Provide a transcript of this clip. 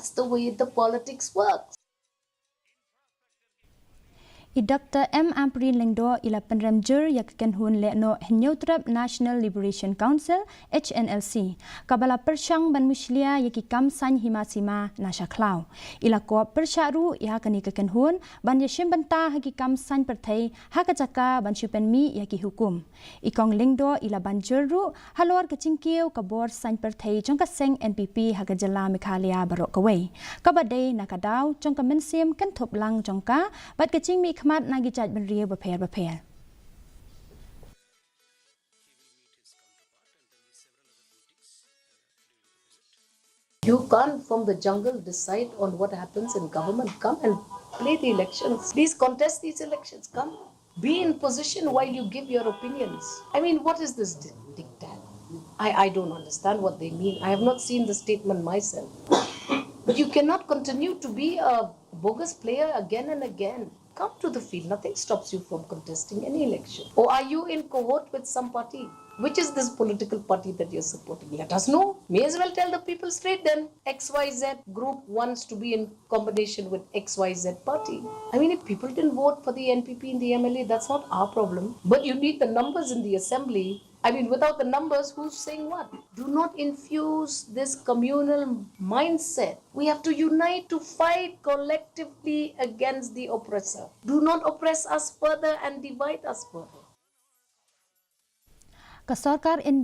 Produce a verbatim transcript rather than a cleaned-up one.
That's the way the politics works. I Doctor M Ampareen Lyngdoh i la pynrem jur ïa ka kynhun lehnoh Hynñiewtrep National Liberation Council, H N L C, kaba la pyrshang ban mushlia ïa ki kam saiñ hima sima na sha khlaw. I la kop pyrshah ruh ïa kane ka kynhun ban ïashim bynta ha ki kam saiñ pyrthei ha ka jaka ban shu pynmih ïa ki hukum. I Kong Lyngdoh i la ban jur ruh halor ka jingkiew ka bor saiñ pyrthei jong ka seng N P P ha ka jylla Meghalaya baroh kawei, kaba dei na ka daw jong ka mynsiem kynthup lang jong ka bad ka jingmihkhmat na ki jaitbynriew bapher bapher. You can't, from the jungle, decide on what happens in government. Come and play the elections. Please contest these elections. Come. Be in position while you give your opinions. I mean, what is this di- diktat? I, I don't understand what they mean. I have not seen the statement myself. But you cannot continue to be a bogus player again and again. Come to the field. Nothing stops you from contesting any election. Or are you in cohort with some party? Which is this political party that you're supporting? Let us know. May as well tell the people straight then. X Y Z group wants to be in combination with X Y Z party. I mean, if people didn't vote for the N P P in the M L A, that's not our problem. But you need the numbers in the assembly. I mean, without the numbers, who's saying what? Do not infuse this communal mindset. We have to unite to fight collectively against the oppressor. Do not oppress us further and divide us further. Ka sorkar India